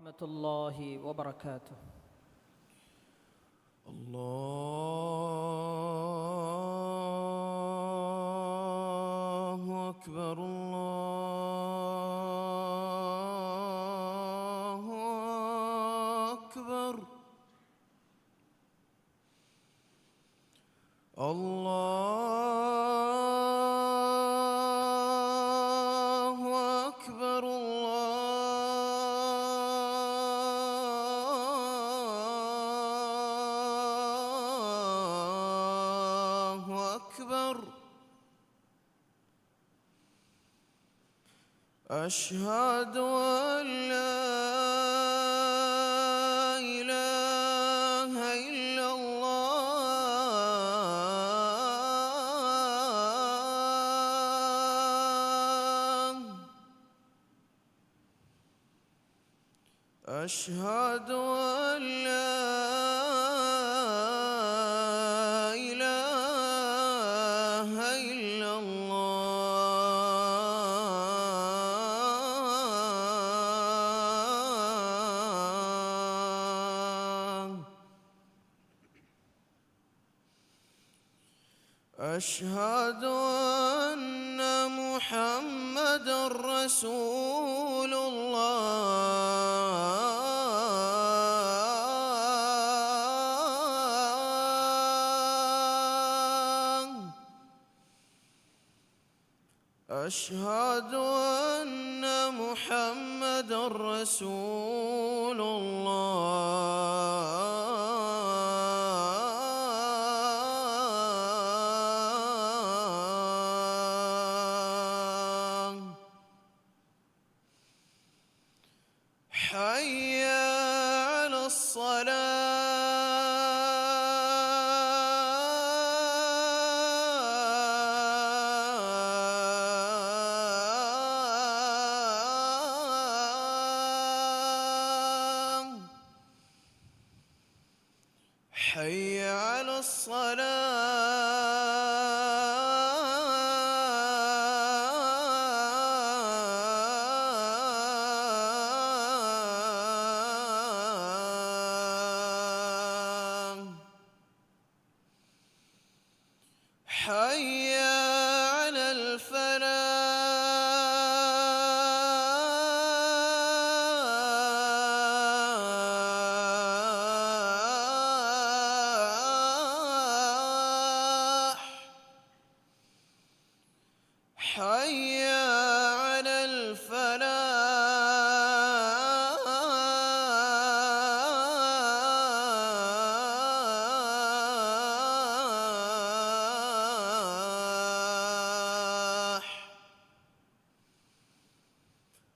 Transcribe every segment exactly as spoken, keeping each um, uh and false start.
ورحمة الله وبركاته. الله أكبر، الله أكبر. الله أكبر، الله أكبر. أشهد أن لا إله إلا الله. أشهد أن لا إله إلا الله. أشهد أن محمدا رسول الله. أشهد أن محمدا رسول الله. حي على الصلاة. حي على الصلاة. حي على الفلاح. حي على الفلاح.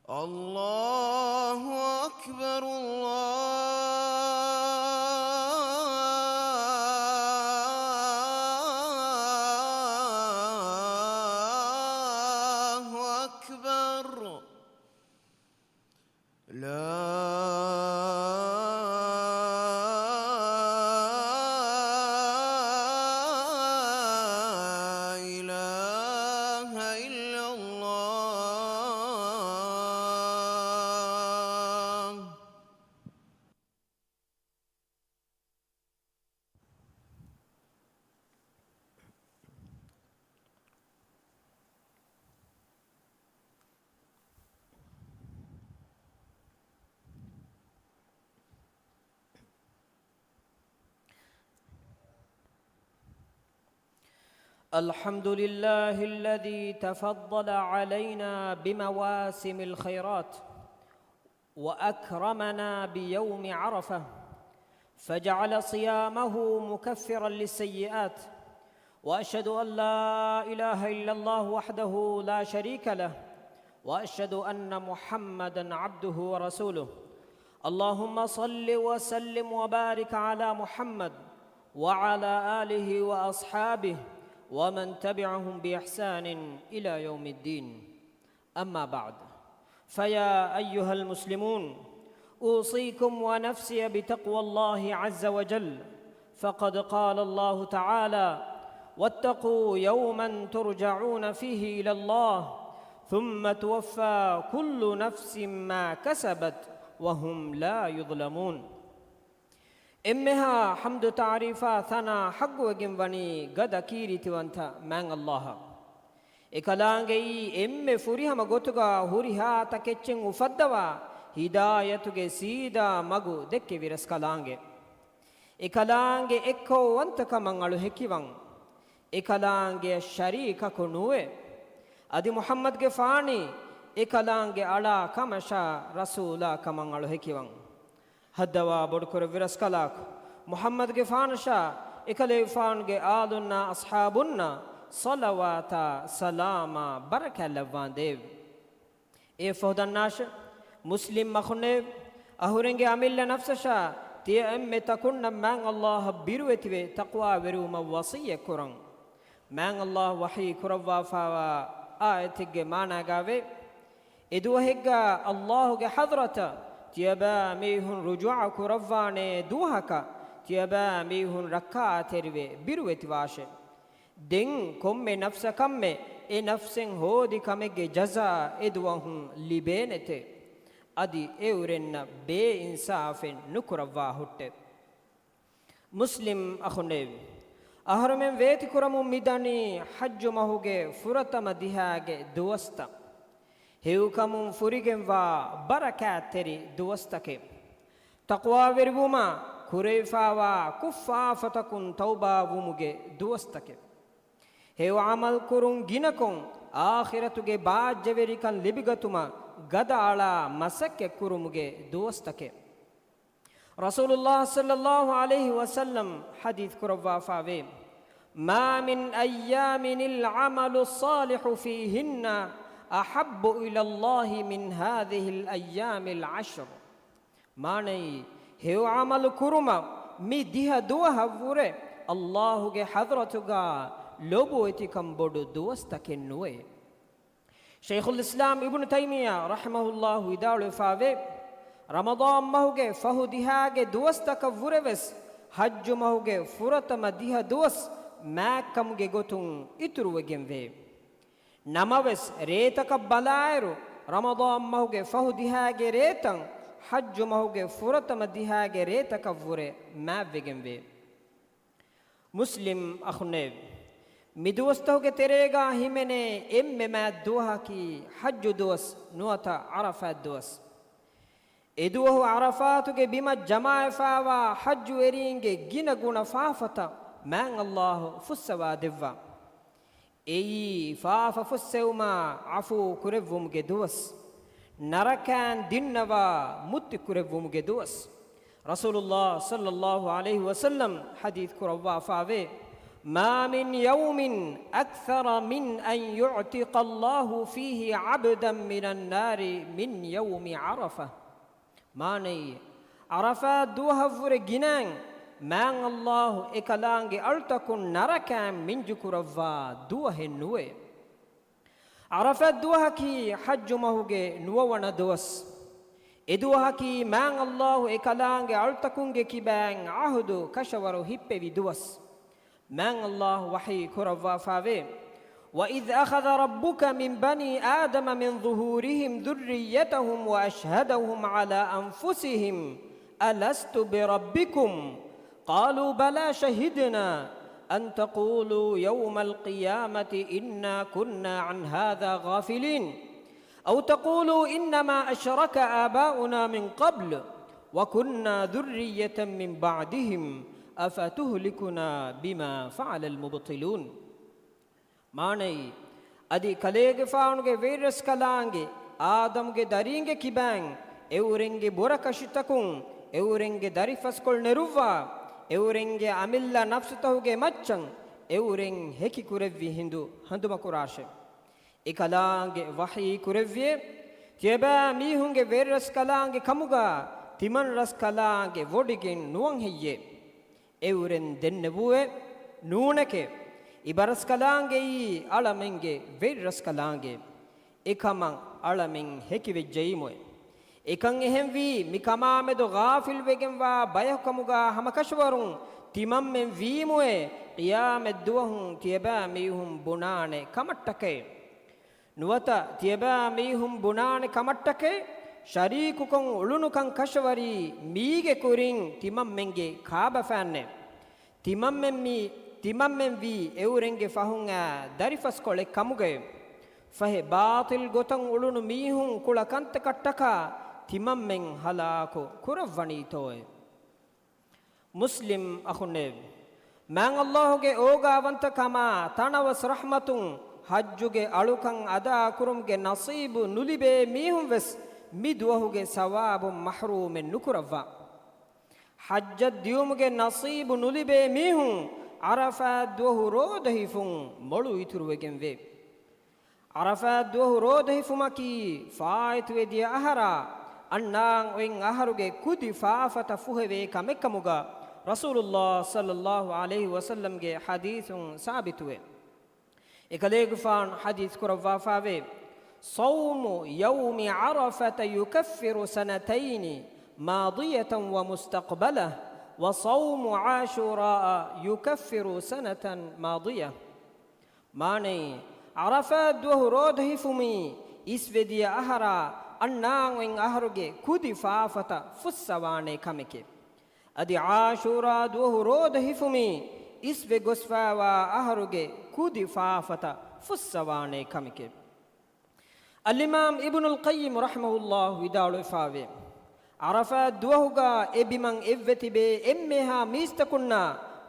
الله أكبر، الله أكبر. لا إله إلا الله. الحمد لله الذي تفضل علينا بمواسم الخيرات، وأكرمنا بيوم عرفة، فجعل صيامه مكفرا للسيئات، وأشهد أن لا إله إلا الله وحده لا شريك له، وأشهد أن محمدا عبده ورسوله. اللهم صل وسلم وبارك على محمد وعلى آله وأصحابه ومن تبعهم بإحسان إلى يوم الدين. أما بعد، فيا أيها المسلمون، أوصيكم ونفسي بتقوى الله عز وجل، فقد قال الله تعالى: واتقوا يوما ترجعون فيه إلى الله ثم توفى كل نفس ما كسبت وهم لا يظلمون. އެންމެހާ ޙަމްދު ތަޢުރީފާ ސަނާ ޙައްޤުވެގެން ވަނީ ގަދަ ކީރިތިވަންތަ މާތް ﷲ އަށް. އެކަލާނގެއީ އެންމެ ފުރިހަމަ ގޮތުގަ ހުރިހާ ތަކެއްޗެއް އުފައްދަވާ، ހިދާޔަތުގެ ސީދާ މަގު ދެއްކެވި ރަސްކަލާނގެ. އެކަލާނގެ އެއްކައުވަންތަކަމަށް އަޅު ހެކިވަން. އެކަލާނގެއަށް ޝަރީކަކު ނުވޭ. އަދި މުޙައްމަދުގެފާނީ އެކަލާނގެ އަޅާ ކަމަށާ ރަސޫލާ ކަމަށް އަޅު ހެކިވަން. ހައްދަވާ ބޮޑުކުރެއްވި ރަސްކަލާކު މުޙައްމަދުގެފާނަށާ އެކަލޭގެފާނުގެ އާލުންނާ އަޞްޙާބުންނާ ޞަލަވާތާ ސަލާމާ ބަރަކާތް ލައްވާނދޭވެ. އެއަށްފަހު ދަންނާށެ، މުސްލިމް އަޚުންނޭވެ! އަހުރެންގެ އަމިއްލަ ނަފްސަށާ ތިޔަ އެންމެ ތަކުންނަށް މާތް ﷲ އަށް ބިރުވެތިވެ ތަޤްވާވެރިވުމަށް ވަޞިއްޔަތް ކުރަން. މާތް ﷲ ވަޙީ ކުރައްވާފާވާ އާޔަތެއްގެ މާނާގައިވޭ، އެދުވަހެއްގަ ﷲ ގެ ޙަޟްރަތަށް ތިޔަބައިމީހުން ރުޖޫޢަ ކުރައްވާނޭ ދުވަހަކަށް، ތިޔަބައިމީހުން ރައްކާތެރިވެ ބިރުވެތިވާށޭ. ދެން ކޮންމެ ނަފްސަކަށްމެ އެ ނަފްސެއް ހޯދި ކަމެއްގެ ޖަޒާ އެދުވަހުން ލިބޭނެތެ. އަދި އެއުރެންނަށް ބޭއިންސާފެއް ނުކުރައްވާ ހުއްޓެ. މުސްލިމް އަޚުންނޭވެ! އަހަރުމެން ވޭތިކުރަމުން މިދަނީ ޙައްޖު މަހުގެ ފުރަތަމަ ދިހައިގެ ދުވަސްތައް. ހެޔޮކަމުން ފުރިގެންވާ ބަރަކާތްތެރި ދުވަސްތަކެއް. ތަޤްވާވެރިވުމާ ކުރެވިފާވާ ކުށްފާފަތަކުން ތައުބާވުމުގެ ދުވަސްތަކެއް. ހެޔޮ ޢަމަލު ކުރުން ގިނަކޮށް، އާޚިރަތުގެ ބާއްޖަވެރިކަން ލިބިގަތުމަށް ގަދައަޅާ މަސައްކަތް ކުރުމުގެ ދުވަސްތަކެއް. ރަސޫލުﷲ ޞައްލަﷲ ޢަލައިހި ވަސައްލަމް ޙަދީޘް ކުރައްވާފާވޭ، ما من أيام العمل الصالح فيهن أحب إلى الله من هذه الأيام العشر. މާނައީ، ހެޔޮ ޢަމަލު ކުރުމަށް މި ދިހަ ދުވަހަށްވުރެ ﷲ ގެ ޙަޟްރަތުގަ ލޮބުވެތިކަން ބޮޑު ދުވަސްތަކެއް ނުވޭ. ޝައިޚުލް އިސްލާމް އިބްނު ތައިމިއްޔާ ރަޙިމަހުﷲ ވިދާޅުވެފާވޭ، ރަމަޟާން މަހުގެ ފަހު ދިހާގެ ދުވަސްތަކަށްވުރެވެސް ޙައްޖު މަހުގެ ފުރަތަމަ ދިހަ ދުވަސް މާތްކަމުގެ ގޮތުން އިތުރުވެގެންވޭ. ނަމަވެސް، ރޭތަކަށް ބަލާއިރު، ރަމަޟާން މަހުގެ ފަހު ދިހާގެ ރޭތައް ޙައްޖު މަހުގެ ފުރަތަމަ ދިހާގެ ރޭތަކަށްވުރެ މާތްވެގެންވޭ. މުސްލިމް އަޚުންނޭވެ! މި ދުވަސްތަކުގެ ތެރޭގަ ހިމެނޭ އެންމެ މާތް ދުވަހަކީ ޙައްޖު ދުވަސް ނުވަތަ ޢަރަފާތް ދުވަސް. އެދުވަހު ޢަރަފާތުގެ ބިމަށް ޖަމާވެފާވާ ޙައްޖުވެރީންގެ ގިނަ ގުނަ ފާފަތައް މާތް ﷲ ފުއްސަވާ ދެއްވާ. އެއީ ފާފަ ފުއްސެވުމާ ޢަފޫ ކުރެއްވުމުގެ ދުވަސް، ނަރަކައިން ދިންނަވާ މުއްތި ކުރެއްވުމުގެ ދުވަސް. ރަސޫލުﷲ ޞައްލަﷲ ޢަލައިހި ވަސައްލަމް ޙަދީޘް ކުރައްވާފާވޭ، ما من يوم أكثر من أن يعتق الله فيه عبدا من النار من يوم عرفة. މާނައީ، ޢަރަފާތް ދުވަހަށްވުރެ ގިނައިން މާތް ﷲ އެކަލާނގެ އަޅުތަކުން ނަރަކައިން މިންޖުކުރައްވާ ދުވަހެއް ނުވޭ. ޢަރަފާތް ދުވަހަކީ ޙައްޖު މަހުގެ ނުވަވަނަ ދުވަސް. އެދުވަހަކީ މާތް ﷲ އެކަލާނގެ އަޅުތަކުންގެ ކިބައިން ޢަހުދު ކަށަވަރު ހިއްޕެވި ދުވަސް. މާތް ﷲ ވަޙީ ކުރައްވާފާވޭ، وإذ أخذ ربك من بني آدم من ظهورهم ذريتهم وأشهدهم على أنفسهم ألست بربكم؟ قالوا بلى شهدنا أن تقولوا يوم القيامة إنا كنا عن هذا غافلين أو تقولوا إنما أشرك آباؤنا من قبل وكنا ذرية من بعدهم أفتهلكنا بما فعل المبطلون. މާނައީ، އަދި ކަލޭގެފާނުގެ ވެރިރަސްކަލާނގެ އާދަމުގެ ދަރީންގެ ކިބައިން އެއުރެންގެ ބުރަކަށިތަކުން އެއުރެންގެ ދަރިފަސްކޮޅު ނެރުއްވާ، އެއުރެންގެ އަމިއްލަ ނަފްސުތަކުގެ މައްޗަށް އެއުރެން ހެކި ކުރެއްވި ހިނދު ހަނދުމަކުރާށެ. އެކަލާނގެ ވަޙީ ކުރެއްވިއޭ، ތިޔަބައިމީހުންގެ ވެރިރަސްކަލާނގެ ކަމުގަ ތިމަން ރަސްކަލާނގެ ވޮޑިގެން ނުވަން ހެއްޔޭ؟ އެއުރެން ދެންނެވޫއޭ، ނޫނެކޭ، އިބަރަސްކަލާނގެއީ އަޅަމެންގެ ވެރިރަސްކަލާނގެ. އެކަމަށް އަޅަމެން ހެކިވެއްޖައީމުއޭ. އެކަން އެހެންވީ، މިކަމާމެދު ޣާފިލްވެގެންވާ ބަޔަކު ކަމުގަ ހަމަކަށަވަރުން ތިމަންމެން ވީމުއޭ، ޤިޔާމަތްދުވަހުން ތިޔަބައިމީހުން ބުނާނެ ކަމަށްޓަކައި. ނުވަތަ ތިޔަބައިމީހުން ބުނާނެ ކަމަށްޓަކައި، ޝަރީކުކޮށް އުޅުނުކަން ކަށަވަރީ މީގެ ކުރިން ތިމަންމެންގެ ކާބަފާންނެ. ތިމަންމެން މީ، ތިމަންމެން ވީ އެއުރެންގެ ފަހުން އާ ދަރިފަސްކޮޅެއް ކަމުގައެވެ. ފަހެ ބާޠިލް ގޮތަށް އުޅުނު މީހުން ކުޅަ ކަންތަކަށްޓަކާ ތިމަންމެން ހަލާކު ކުރައްވަނީތޯއެވެ؟ މުސްލިމް އަޚުންނޭވެ! މާތް ﷲ ގެ އޯގާވަންތަކަމާ ތަނަވަސް ރަޙްމަތުން ޙައްޖުގެ އަޅުކަން އަދާކުރުމުގެ ނަޞީބު ނުލިބޭ މީހުން ވެސް މި ދުވަހުގެ ސަވާބުން މަޙްރޫމެއް ނުކުރައްވާ. ޙައްޖަށް ދިޔުމުގެ ނަޞީބު ނުލިބޭ މީހުން ޢަރަފާތް ދުވަހު ރޯދަ ހިފުން މޮޅު އިތުރުވެގެން ވޭ. ޢަރަފާތް ދުވަހު ރޯދަ ހިފުމަކީ ފާއިތުވެ ދިޔަ އަހަރާ އަންނާން އޮތް އަހަރުގެ ކުދި ފާފަތައް ފުހެވޭ ކަމެއްކަމުގަ ރަސޫލުﷲ ޞައްލަﷲ ޢަލައިހި ވަސައްލަމްގެ ޙަދީޘުން ސާބިތުވޭ. އެކަލޭގެފާނު ޙަދީޘް ކުރައްވާފާވޭ، صوم يوم عرفة يكفر سنتين ماضية ومستقبلة، وصوم عاشوراء يكفر سنة ماضية. މާނައީ، ޢަރަފާތް ދުވަހު ރޯދަ ހިފުމީ އިސްވެ ދިޔަ އަހަރާ އަންނާން އޮތް އަހަރުގެ ކުދި ފާފަތައް ފުއްސަވާނޭ ކަމެކޭ. އަދި ޢާޝޫރާ ދުވަހު ރޯދަ ހިފުމީ އިސްވެ ގޮސްފާވާ އަހަރުގެ ކުދި ފާފަތައް ފުއްސަވާނޭ ކަމެކޭ. އަލްއިމާމް އިބްނުލް ޤައްޔިމް ރަޙްމަހުﷲ ވިދާޅުވެފާވޭ، ޢަރަފާތް ދުވަހުގަ އެ ބިމަށް އެއްވެ ތިބޭ އެންމެހާ މީސްތަކުންނާ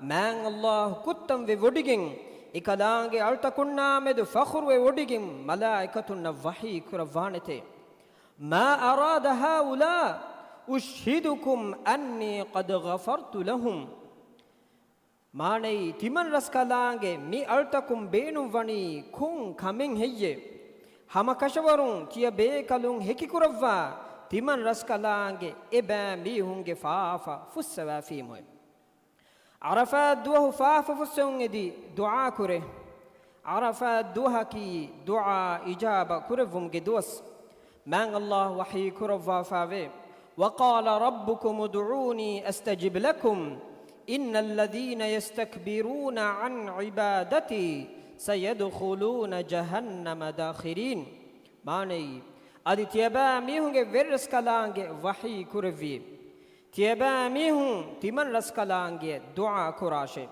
މާތް ﷲ ކުއްތަންވެ ވޮޑިގެން، އެކަލާނގެ އަޅުތަކުންނާ މެދު ފަޚުރުވެ ވޮޑިގެން މަލާއިކަތުންނަށް ވަޙީ ކުރައްވާނެތޭ. ما أراد هؤلاء أشهدكم أني قد غفرت لهم. މާނައީ، ތިމަން ރަސްކަލާނގެ މި އަޅުތަކުން ބޭނުންވަނީ ކޮން ކަމެއް ހެއްޔޭ؟ ހަމަކަށަވަރުން ތިޔަބޭކަލުން ހެކިކުރައްވާ، ތިމަން ރަސްކަލާނގެ އެބައިމީހުންގެ ފާފަ ފުއްސަވާފީމުއެވެ. ޢަރަފާތް ދުވަހު ފާފަ ފުއްސެވުން އެދި ދުޢާ ކުރޭ. ޢަރަފާތް ދުވަހަކީ ދުޢާ އިޖާބަ ކުރެއްވުމުގެ ދުވަސް. މާތް ﷲ ވަޙީ ކުރައްވާފާވޭ، وقال ربكم ادعوني أستجب لكم إن الذين يستكبرون عن عبادتي سيدخلون جهنم داخرين. މާނައީ، އަދި ތިޔަބައިމީހުންގެ ވެރިރަސްކަލާނގެ ވަޙީ ކުރެއްވި، ތިޔަބައިމީހުން ތިމަން ރަސްކަލާނގެ ދުޢާ ކުރާށޭ.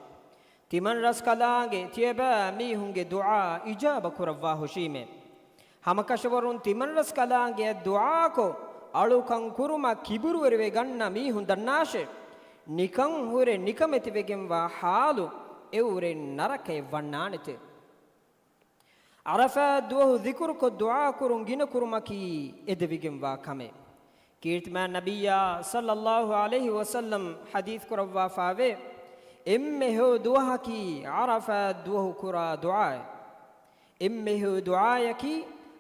ތިމަން ރަސްކަލާނގެ ތިޔަބައިމީހުންގެ ދުޢާ އިޖާބަ ކުރައްވާ ހުށީމޭ. ހަމަކަށަވަރުން ތިމަން ރަސްކަލާނގެ ދުޢާކޮށް، އަޅުކަން ކުރުމަށް ކިބުރުވެރިވެ ގަންނަ މީހުން ދަންނާށޭ. ނިކަން ހުރެ ނިކަމެތިވެގެންވާ ޙާލު އެއުރެން ނަރަކައެއް ވަންނާނެތެ. ޢަރަފާތް ދުވަހު ޒިކުރުކޮށް ދުޢާކުރުން ގިނަކުރުމަކީ އެދެވިގެންވާ ކަމެއް. ކީރިތިމާ ނަބިއްޔާ ޞައްލައްލާހު ޢަލައިހި ވަސައްލަމް ޙަދީޘް ކުރައްވާފާވޭ، އެންމެ ހެޔޮ ދުވަހަކީ ޢަރަފާތް ދުވަހު ކުރާ ދުޢާއެއް. އެންމެ ހެޔޮ ދުޢާޔަކީ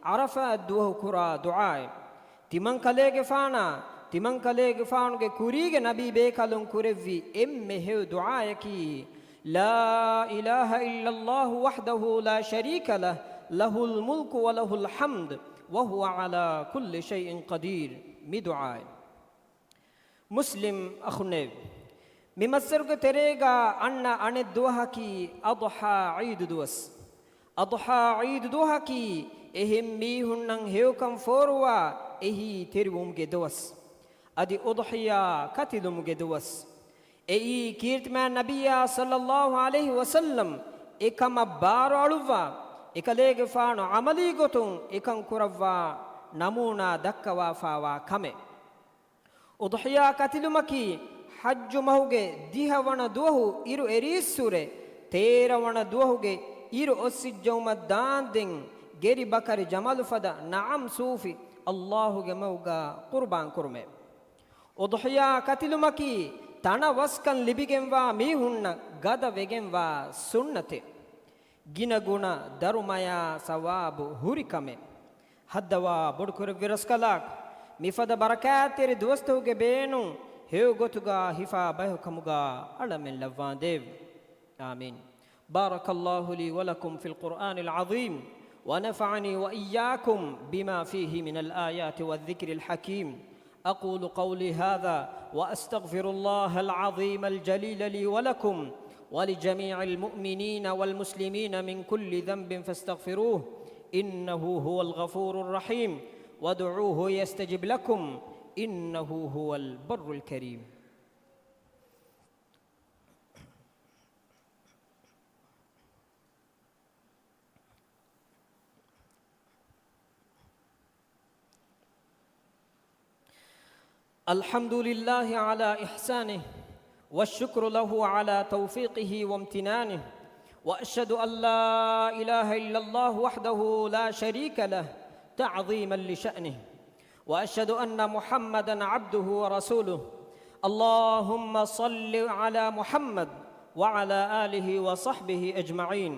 ޢަރަފާތް ދުވަހު ކުރާ ދުޢާއެއް. ތިމަން ކަލޭގެފާނާ، ތިމަން ކަލޭގެފާނުގެ ކުރީގެ ނަބީ ބޭކަލުން ކުރެއްވި އެންމެ ހެޔޮ ދުޢާޔަކީ، لا إله إلا الله وحده لا شريك له، له الملك وله الحمد وهو على كل شيء قدير، މި ދުޢާއެއް. މުސްލިމް އަޚުންނޭވެ! މި މައްސަރުގެ ތެރޭގަ އަންނަ އަނެއް ދުވަހަކީ އަޟްޙާ ޢީދު ދުވަސް. އަޟްޙާ ޢީދު ދުވަހަކީ އެހެން މީހުންނަށް ހެޔޮކަން ފޯރުވާ އެހީ ތެރިވުމުގެ ދުވަސް. އަދި އުޟްޙިޔާ ކަތިލުމުގެ ދުވަސް. އެއީ ކީރިތިމާ ނަބިއްޔާ ޞައްލައްލާހު ޢަލައިހި ވަސައްލަމް އެކަމަށް ބާރު އަޅުއްވާ، އެކަލޭގެފާނު ޢަމަލީ ގޮތުން އެކަން ކުރައްވާ ނަމޫނާ ދައްކަވާފާވާ ކަމެއް. އުޟްޙިޔާ ކަތިލުމަކީ ޙައްޖު މަހުގެ ދިހަ ވަނަ ދުވަހު އިރު އެރީއްސުރެ، ތޭރަ ވަނަ ދުވަހުގެ އިރު އޮއްސިއްޖައުމަށް ދާންދެން ގެރި ބަކަރި ޖަމަލު ފަދަ ނަޢަމް ސޫފި ﷲ ގެ މަގުގަ ޤުރުބާން ކުރުމެވެ. އުޟްޙިޔާ ކަތިލުމަކީ ތަނަވަސްކަން ލިބިގެންވާ މީހުންނަށް ގަދަ ވެގެންވާ ސުންނަތެއް. ގިނަ ގުނަ ދަރުމަޔާ ސަވާބު ހުރި ކަމެއް. ހައްދަވާ ބޮޑުކުރެއްވި ރަސްކަލާކޮ، މިފަދަ ބަރަކާތްތެރި ދުވަސްތަކުގެ ބޭނުން ހެޔޮ ގޮތުގަ ހިފާ ބަޔަކު ކަމުގަ އަޅަމެން ލައްވާނދޭވެ. آمين. بارك الله لي ولكم في القرآن العظيم، ونفعني وإياكم بما فيه من الآيات والذكر الحكيم. أقول قولي هذا وأستغفر الله العظيم الجليل لي ولكم ولجميع المؤمنين والمسلمين من كل ذنب فاستغفروه إنه هو الغفور الرحيم. وادعوه يستجب لكم إنه هو البر الكريم. الحمد لله على إحسانه، والشكر له على توفيقه وامتنانه، وأشهد أن لا إله إلا الله وحده لا شريك له تعظيما لشأنه، وأشهد أن محمدا عبده ورسوله. اللهم صل على محمد وعلى آله وصحبه أجمعين،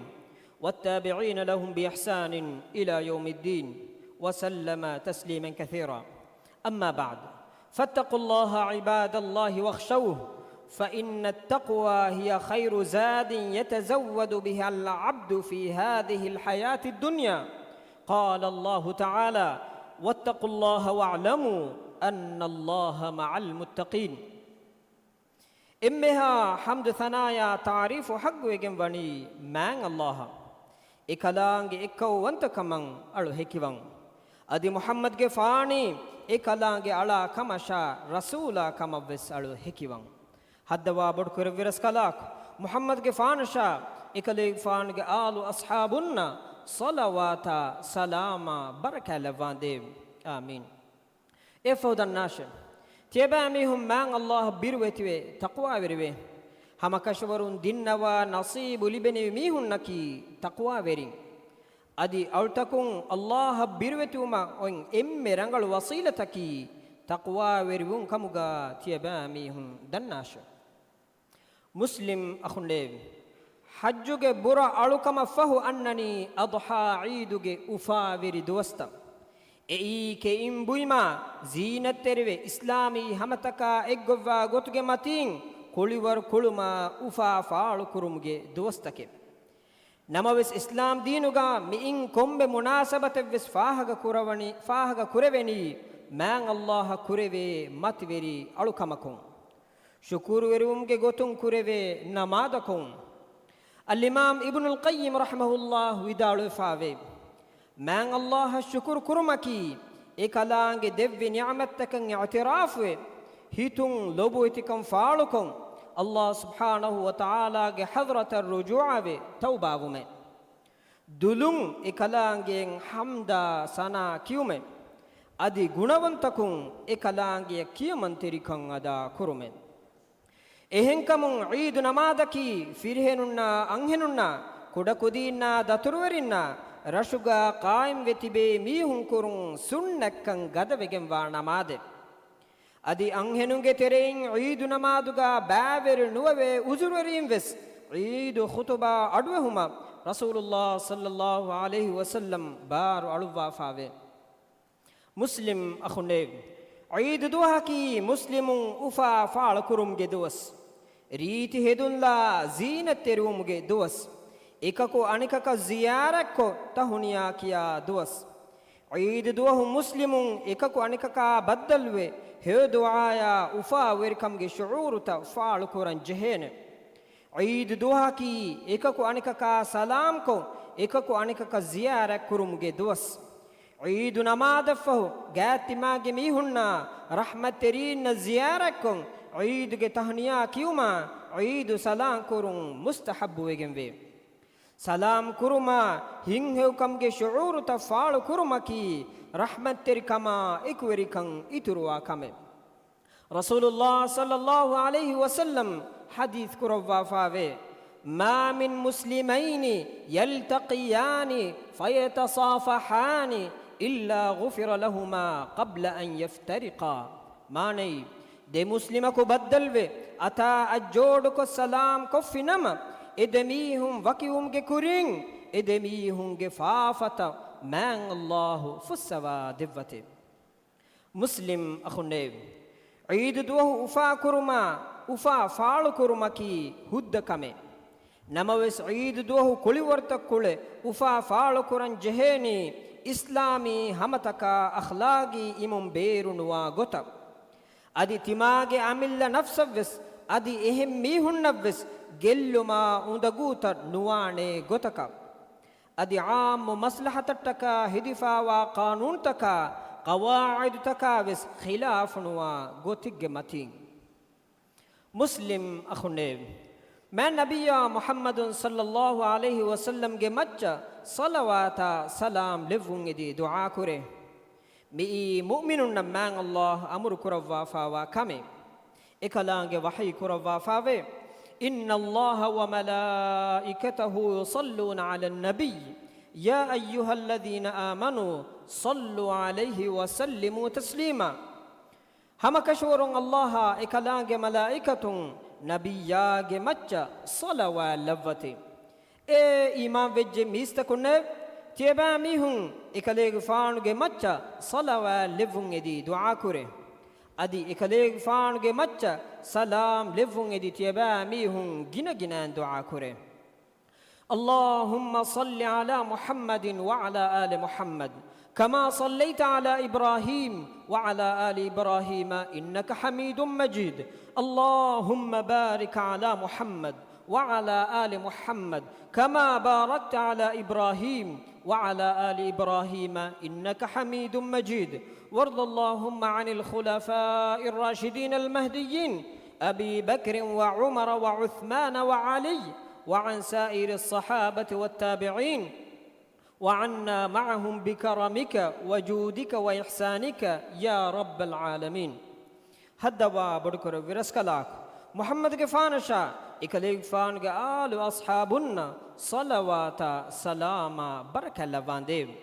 والتابعين لهم بإحسان إلى يوم الدين، وسلم تسليما كثيرا. أما بعد، فاتقوا الله عباد الله واخشوه، فإن التقوى هي خير زاد يتزود بها العبد في هذه الحياة الدنيا. قال الله تعالى: واتقوا الله واعلموا أن الله مع المتقين. އެންމެހާ ޙަމްދު ސަނާޔާ ތާރީފު ޙައްޤުވެގެން ވަނީ މާތް ﷲ އަށް. އެކަލާނގެ އެއްކައުވަންތަކަމަށް އަޅު ހެކިވަން. އަދި މުޙައްމަދުގެފާނީ އެކަލާނގެ އަޅާ ކަމަށާ ރަސޫލާ ކަމަށްވެސް އަޅު ހެކިވަން. ހައްދަވާ ބޮޑުކުރެއްވި ރަސްކަލާކޮ މުޙައްމަދުގެފާނަށާ އެކަލޭގެފާނުގެ އާލު އަޞްޙާބުންނަށް ޞަލަވާތާ ސަލާމާ ބަރަކާތް ލައްވާނދޭވެ. އާމީން. އެއަށްފަހު ދަންނާށެވެ. ތިޔަބައިމީހުން މާތް ﷲ އަށް ބިރުވެތިވެ ތަޤްވާވެރިވެ. ހަމަކަށަވަރުން ދިންނަވާ ނަޞީބު ލިބެނިވި މީހުންނަކީ ތަޤްވާވެރިން. އަދި އަޅުތަކުން ﷲ އަށް ބިރުވެތިވުމަށް އޮތް އެންމެ ރަނގަޅު ވަސީލަތަކީ ތަޤްވާވެރިވުން ކަމުގަ ތިޔަބައިމީހުން ދަންނާށެވެ. މުސްލިމް އަޚުންނޭވެ! ޙައްޖުގެ ބުރަ އަޅުކަމަށްފަހު އަންނަނީ އަޟްޙާ ޢީދުގެ އުފާވެރި ދުވަސްތައް. އެއީ ކެއިން ބުއިމާ، ޒީނަތްތެރިވެ، އިސްލާމީ ހަމަތަކާ އެއްގޮތްވާ ގޮތުގެ މަތީން ކުޅިވަރު ކުޅުމާ އުފާ ފާޅުކުރުމުގެ ދުވަސްތަކެއް. ނަމަވެސް، އިސްލާމް ދީނުގަ މިއިން ކޮންމެ މުނާސަބަތެއްވެސް ފާހަގަ ކުރަވަނީ، ފާހަގަ ކުރެވެނީ މާތް ﷲ އަށް ކުރެވޭ މަތިވެރި އަޅުކަމަކުން. ޝުކުރުވެރިވުމުގެ ގޮތުން ކުރެވޭ ނަމާދަކުން. އަލްއިމާމް އިބްނުލް ޤައްޔިމް ރަޙިމަހުﷲ ވިދާޅުވެފާވޭ، މާތް ﷲ އަށް ޝުކުރު ކުރުމަކީ، އެކަލާނގެ ދެއްވި ނިޢުމަތްތަކަށް އިޢުތިރާފުވެ، ހިތުން ލޮބުވެތިކަން ފާޅުކޮށް، ﷲ ސުބްޙާނަހޫ ވަތަޢާލާގެ ޙަޟްރަތަށް ރުޖޫޢަވެ ތައުބާވުމެވެ. ދުލުން އެކަލާނގެއަށް ޙަމްދާ ސަނާ ކިޔުމެވެ. އަދި ގުނަވަންތަކުން އެކަލާނގެއަށް ކިޔަމަންތެރިކަން އަދާ ކުރުމެވެ. އެހެންކަމުން ޢީދު ނަމާދަކީ ފިރިހެނުންނާ އަންހެނުންނާ، ކުޑަކުދީންނާ ދަތުރުވެރިންނާ، ރަށުގަ ޤާއިމްވެ ތިބޭ މީހުން ކުރުން ސުންނަތްކަން ގަދަވެގެންވާ ނަމާދެވެ. އަދި އަންހެނުންގެ ތެރެއިން ޢީދު ނަމާދުގަ ބައިވެރި ނުވެވޭ ޢުޛުރުވެރީން ވެސް ޢީދު ޚުޠުބާ އަޑުއެހުމަށް ރަސޫލުﷲ ޞައްލަﷲު ޢަލައިހި ވަސައްލަމް ބާރު އަޅުއްވާފާވޭ. މުސްލިމް އަޚުންނޭވެ! ޢީދު ދުވަހަކީ މުސްލިމުން އުފާ ފާޅުކުރުމުގެ ދުވަސް. ރީތި ހެދުންލާ ޒީނަތްތެރިވުމުގެ ދުވަސް. އެކަކު އަނެކަކަށް ޒިޔާރަތްކޮށް ތަހުނިޔާ ކިޔާ ދުވަސް. ޢީދު ދުވަހު މުސްލިމުން އެކަކު އަނެކަކާ ބައްދަލުވެ، ހެޔޮ ދުޢާޔާ އުފާވެރިކަމުގެ ޝުޢޫރުތައް ފާޅުކުރަން ޖެހޭނެ. ޢީދު ދުވަހަކީ އެކަކު އަނެކަކާ ސަލާމްކޮށް، އެކަކު އަނެކަކަށް ޒިޔާރަތް ކުރުމުގެ ދުވަސް. ޢީދު ނަމާދަށްފަހު، ގާތްތިމާގެ މީހުންނާ ރަޙްމަތްތެރީންނަށް ޒިޔާރަތްކޮށް، ޢީދުގެ ތަހުނިޔާ ކިޔުމާ، ޢީދު ސަލާމް ކުރުން މުސްތަޙައްބުވެގެންވޭ. ސަލާމް ކުރުމާ، ހިތްހެޔޮކަމުގެ ޝުޢޫރުތައް ފާޅުކުރުމަކީ، ރަޙްމަތްތެރިކަމާ އެކުވެރިކަން އިތުރުވާ ކަމެއް. ރަސޫލުﷲ ޞައްލަﷲު ޢަލައިހި ވަސައްލަމް ޙަދީޘް ކުރައްވާފާވޭ، ما من مسلمين يلتقيان فيتصافحان إلا غفر لهما قبل أن يفترقا. މާނައީ، ދެ މުސްލިމަކު ބައްދަލުވެ، އަތާ އަތްޖޯޑުކޮށް ސަލާމް ކޮށްފިނަމަ، އެ ދެ މީހުން ވަކިވުމުގެ ކުރިން، އެ ދެ މީހުންގެ ފާފަތައް މާތް ﷲ ފުއްސަވާ ދެއްވަތެވެ. މުސްލިމް އަޚުންނޭވެ! ޢީދު ދުވަހު އުފާކުރުމާ، އުފާ ފާޅުކުރުމަކީ ހުއްދަ ކަމެއް. ނަމަވެސް، ޢީދު ދުވަހު ކުޅިވަރުތައް ކުޅެ، އުފާ ފާޅުކުރަން ޖެހޭނީ އިސްލާމީ ހަމަތަކާ އަޚްލާގީ އިމުން ބޭރުނުވާ ގޮތަށް. އަދި ތިމާގެ އަމިއްލަ ނަފްސަށްވެސް، އަދި އެހެން މީހުންނަށްވެސް ގެއްލުމާ އުނދަގޫތައް ނުވާނޭ ގޮތަކަށް. އަދި ޢާއްމު މަސްލަހަތަށްޓަކާ ހެދިފާވާ ޤާނޫނުތަކާ، ޤަވާޢިދުތަކާ ވެސް ޚިލާފުނުވާ ގޮތެއްގެ މަތީން. މުސްލިމް އަޚުންނޭވެ! މާތް ނަބިއްޔާ މުޙައްމަދު ޞައްލައްލާހު ޢަލައިހި ވަސައްލަމްގެ މައްޗަށް ޞަލަވާތާ ސަލާމް ލެއްވުން އެދި ދުޢާކުރޭ. މިއީ މުއުމިނުންނަށް މާތް ﷲ އަމުރު ކުރައްވާފާވާ ކަމެއް. އެކަލާނގެ ވަޙީ ކުރައްވާފާވޭ، إن الله وملائكته يصلون على النبي يا أيها الذين آمنوا صلوا عليه وسلموا تسليما. ހަމަކަށަވަރުން ﷲ އާ އެކަލާނގެ މަލާއިކަތުން ނަބިއްޔާގެ މައްޗަށް ޞަލަވާތް ލައްވަތި. އޭ އީމާންވެއްޖެ މީސްތަކުންނޭވެ! ތިޔަބައިމީހުން އެކަލޭގެފާނުގެ މައްޗަށް ޞަލަވާތް ލެއްވުން އެދި ދުޢާކުރޭ. އަދި އެކަލޭގެފާނުގެ މައްޗަށް ސަލާމް ލެއްވުން އެދި ތިޔަބައިމީހުން ގިނަގިނައިން ދުޢާކުރޭ. اللهم صل على محمد وعلى آل محمد كما صليت على إبراهيم وعلى آل إبراهيم إنك حميد مجيد. اللهم بارك على محمد وعلى آل محمد كما باركت على إبراهيم وعلى آل إبراهيم إنك حميد مجيد. وارض اللهم عن الخلفاء الراشدين المهديين أبي بكر وعمر وعثمان وعلي وعن سائر الصحابة والتابعين وعنا معهم بكرمك وجودك وإحسانك يا رب العالمين. ހައްދަވާ ބޮޑުކުރެއްވި ރަސްކަލާކޮ، މުޙައްމަދުގެފާނަށާ އެކަލޭގެފާނުގެ އާލު އަޞްޙާބުންނަށް ޞަލަވާތާ ސަލާމާ ބަރަކާތް ލައްވާނދޭވެ!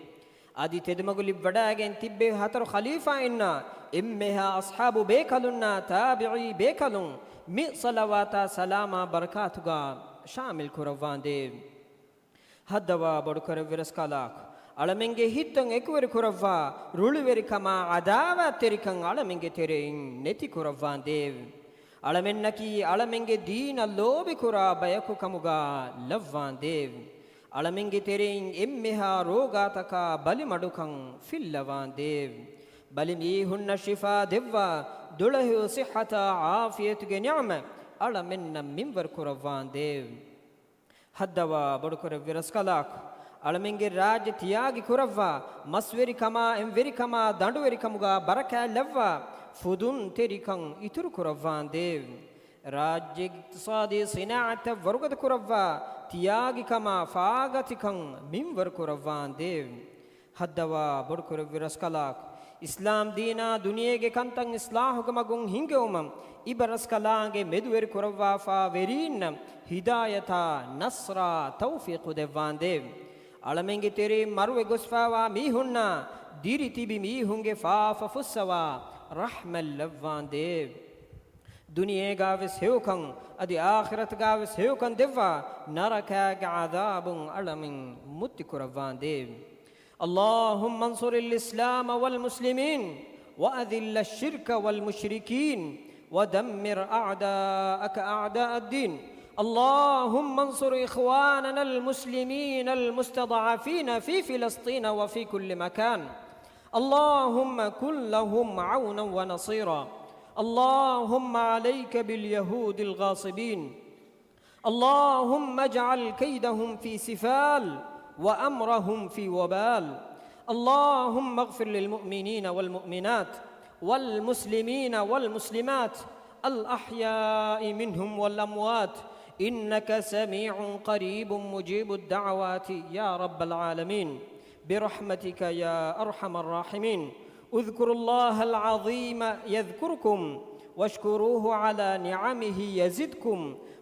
އަދި ތެދުމަގު ލިބިވަޑައިގެން ތިއްބެވި ހަތަރު ޚަލީފާއިންނާ އެންމެހާ އަޞްޙާބު ބޭކަލުންނާ ތާބިޢީ ބޭކަލުން މި ޞަލަވާތާ ސަލާމާ ބަރަކާތުގާ ޝާމިލް ކުރައްވާނދޭވެ! ހައްދަވާ ބޮޑުކުރެއްވި ރަސްކަލާކޮ، އަޅަމެންގެ ހިތުން އެކުވެރި ކުރައްވާ ރުޅިވެރިކަމާ ޢަދާވާތްތެރިކަން އަޅަމެންގެ ތެރެއިން ނެތި ކުރައްވާނދޭވެ! އަޅަމެންނަކީ އަޅަމެންގެ ދީނަށް ލޯބިކުރާ ބަޔަކު ކަމުގާ ލައްވާނދޭވެ! އަޅަމެންގެ ތެރެއިން އެންމެހާ ރޯގާތަކާ ބަލިމަޑުކަން ފިއްލަވާނދޭވެ! ބަލި މީހުންނަށް ޝިފާ ދެއްވާ، ދުޅަހެޔޮ ޞިއްޙަތާ ޢާފިޔަތުގެ ނިޢުމަތް އަޅަމެންނަށް މިންވަރު ކުރައްވާނދޭވެ! ހައްދަވާ ބޮޑުކުރެއްވި ރަސްކަލާކޮ، އަޅަމެންގެ ރާއްޖެ ތިޔާގި ކުރައްވާ، މަސްވެރިކަމާ، އެންވެރިކަމާ، ދަނޑުވެރިކަމުގާ ބަރަކާތް ލައްވާ، ފުދުންތެރިކަން އިތުރު ކުރައްވާނދޭވެ! ރާއްޖޭގެ އިޤްތިޞާދީ ޞިނާޢަތްތައް ވަރުގަދަ ކުރައްވާ، ތިޔާގިކަމާ، ފާގަތިކަން މިންވަރު ކުރައްވާނދޭވެ! ހައްދަވާ ބޮޑުކުރެއްވި ރަސްކަލާކޮ، އިސްލާމް ދީނާ ދުނިޔޭގެ ކަންތައް އިޞްލާޙުގެ މަގުން ހިންގެވުމަށް އިބަ ރަސްކަލާނގެ މެދުވެރި ކުރައްވާފާ ވެރީންނަށް ހިދާޔަތާ ނަޞްރާ ތައުފީޤު ދެއްވާނދޭވެ! އަޅަމެންގެ ތެރެއިން މަރުވެ ގޮސްފާވާ މީހުންނާ ދިރިތިބި މީހުންގެ ފާފަ ފުއްސަވާ ރަޙްމަތް ލައްވާނދޭވެ! ދުނިޔޭގާވެސް ހެޔޮކަން، އަދި އާޚިރަތުގާވެސް ހެޔޮކަން ދެއްވާ، ނަރަކާގެ ޢަޛާބުން އަޅަމެން މުއްތި ކުރައްވާނދޭވެ! اللهم انصر الإسلام والمسلمين وأذل الشرك والمشركين ودمر أعداءك أعداء الدين. اللهم انصر إخواننا المسلمين المستضعفين في فلسطين وفي كل مكان. اللهم كن لهم عونا ونصيرا. اللهم عليك باليهود الغاصبين. اللهم اجعل كيدهم في سفال وأمرهم في وبال. اللهم اغفر للمؤمنين والمؤمنات والمسلمين والمسلمات الأحياء منهم والأموات إنك سميع قريب مجيب الدعوات يا رب العالمين برحمتك يا أرحم الراحمين. اذكروا الله العظيم يذكركم واشكروه على نعمه يزدكم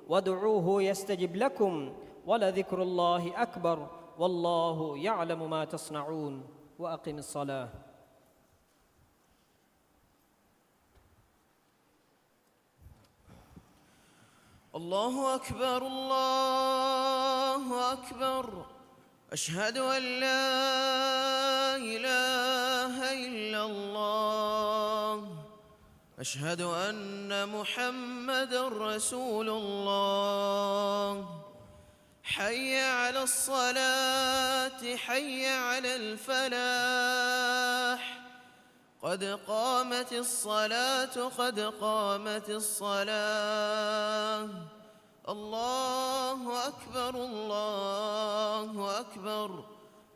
وادعوه يستجب لكم ولذكر الله أكبر والله يعلم ما تصنعون. وأقم الصلاة. الله أكبر، الله أكبر. أشهد أن لا إله إلا الله. أشهد أن محمدا رسول الله. حي على الصلاة، حي على الفلاح. قد قامت الصلاة، قد قامت الصلاة. الله أكبر، الله أكبر.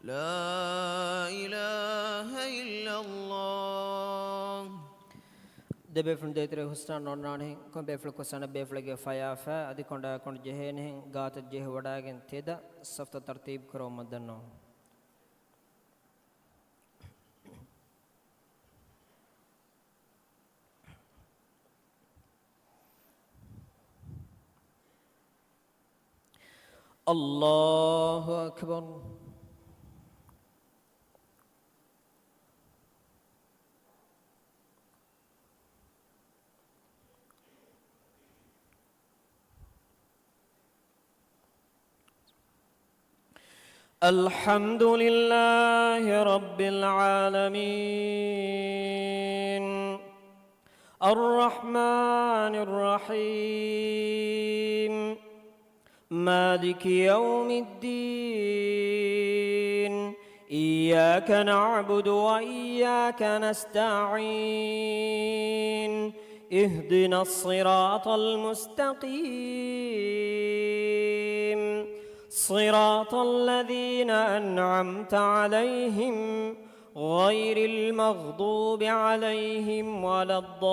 لا إله إلا الله. ދެބޭފުޅުން ދޭތެރޭ ހުސްނާން އޮންނާނެހެން، ކޮން ބޭފުޅަކު ސަނަ ބޭފުޅެއްގެ ފަޔާފަ އަދި ކޮނޑާ ކޮނޑު ޖެހޭނެހެން ގާތަށް ޖެހިވަޑާގެން ތެދަށް ސަފްތައް ތަރްތީބު ކުރައްވަމުން ދަންނަވަމު. الله أكبر. الحمد لله رب العالمين. الرحمن الرحيم. مالك يوم الدين. إياك نعبد وإياك نستعين. اهدنا الصراط المستقيم. صراط الذين أنعمت عليهم غير المغضوب عليهم ولا الضالين.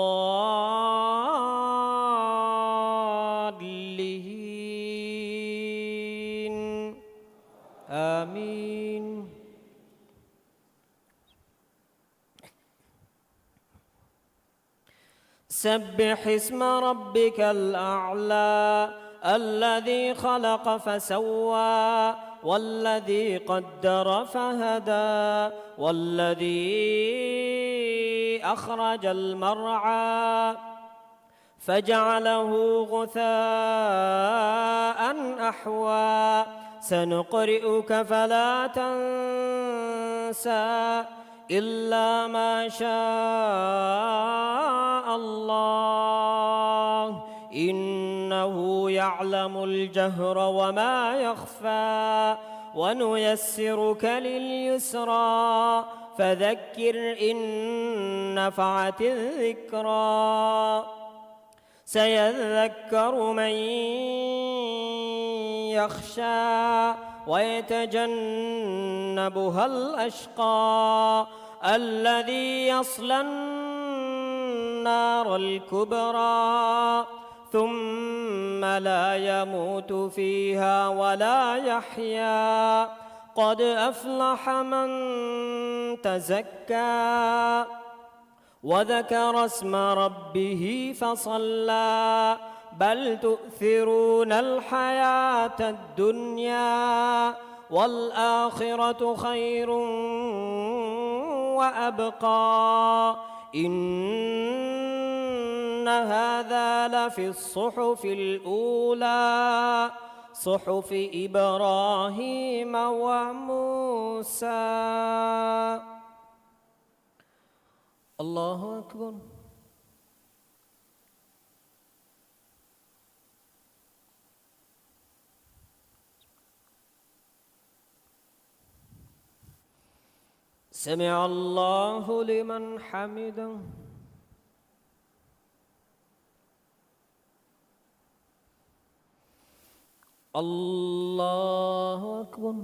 آمين. سبح اسم ربك الأعلى الذي خلق فسوى والذي قدر فهدى والذي أخرج المرعى فجعله غثاء أحوى سنقرئك فلا تنسى إلا ما شاء الله إنه يعلم الجهر وما يخفى ونيسرك لليسرى فذكر إن نفعت الذكرى سيذكر من يخشى ويتجنبها الأشقى الذي يصلى النار الكبرى ثم لا يموت فيها ولا يحيا قد أفلح من تزكى وذكر اسم ربه فصلى بل تؤثرون الحياة الدنيا والآخرة خير وأبقى إن هذا لفي الصحف الأولى صحف إبراهيم وموسى الله أكبر. سمع الله لمن حمده. الله أكبر.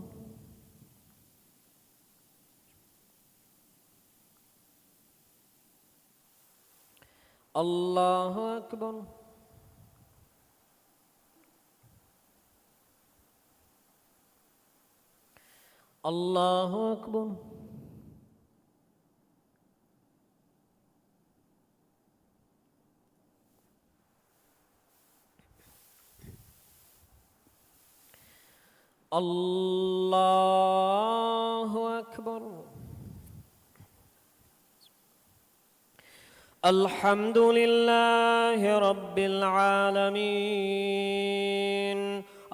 الله أكبر. الله أكبر. الله أكبر. الحمد لله رب العالمين.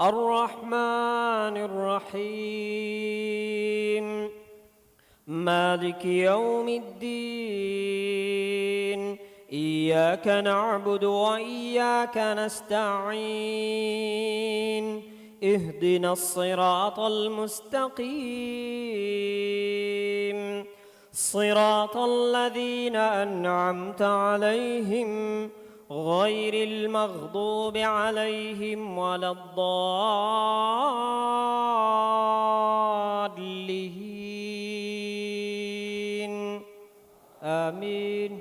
الرحمن الرحيم. مالك يوم الدين. إياك نعبد وإياك نستعين. اهدنا الصراط المستقيم. صراط الذين أنعمت عليهم غير المغضوب عليهم ولا الضالين. آمين.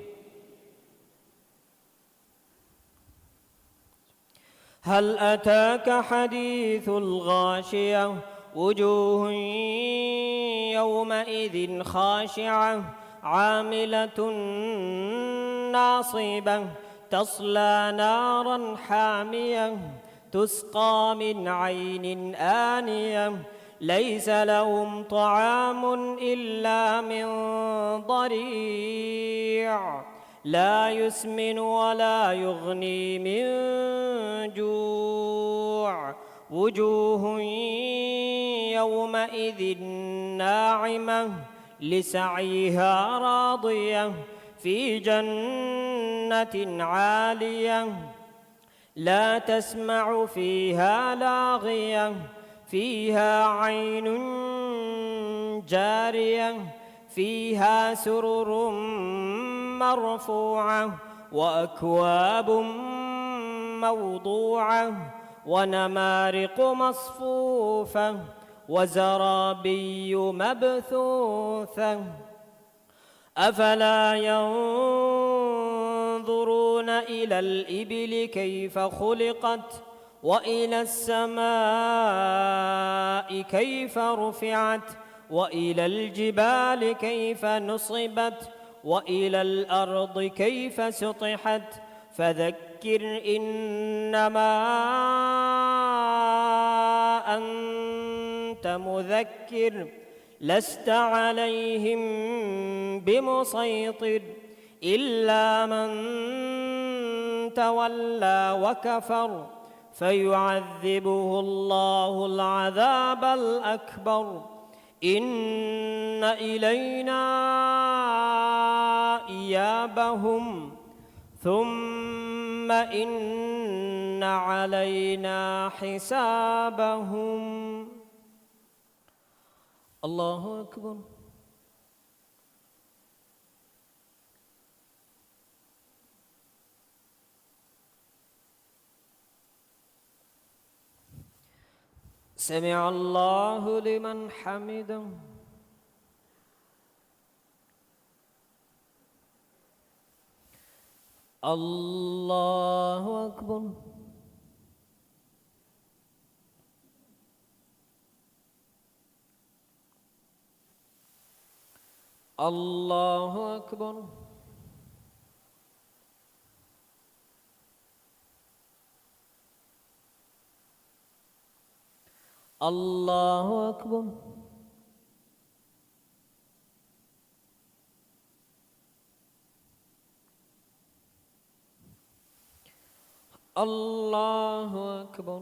هل أتاك حديث الغاشية، وجوه يومئذ خاشعة، عاملة ناصبة، تصلى نارا حامية، تسقى من عين آنية، ليس لهم طعام إلا من ضريع، لا يسمن ولا يغني من جوع، وجوه يومئذ ناعمة، لسعيها راضية، في جنة عالية، لا تسمع فيها لاغية، فيها عين جارية، فيها سرر مرفوعة، وأكواب موضوعة، ونمارق مصفوفة، وزرابي مبثوثة. أفلا ينظرون إلى الإبل كيف خلقت، وإلى السماء كيف رفعت، وإلى الجبال كيف نصبت، وإلى الأرض كيف سطحت، فذكر إنما أنت مذكر، لست عليهم بمسيطر، إلا من تولى وكفر، فيعذبه الله العذاب الأكبر، إن إلينا إيابهم، ثم إن علينا حسابهم. الله أكبر. سمع الله لمن حمده. الله أكبر. الله أكبر. الله أكبر. الله أكبر.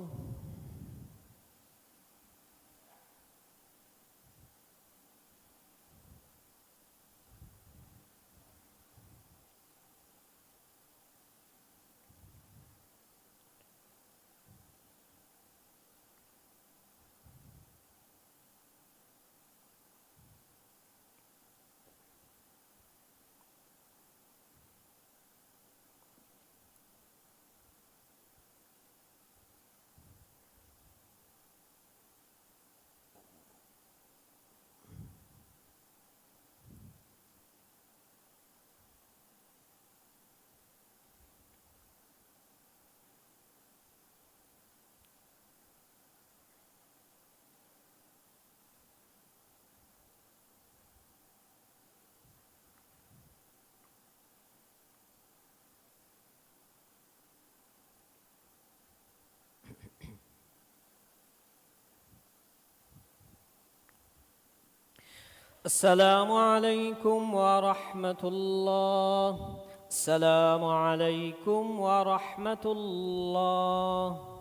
السلام عليكم ورحمة الله. السلام عليكم ورحمة الله.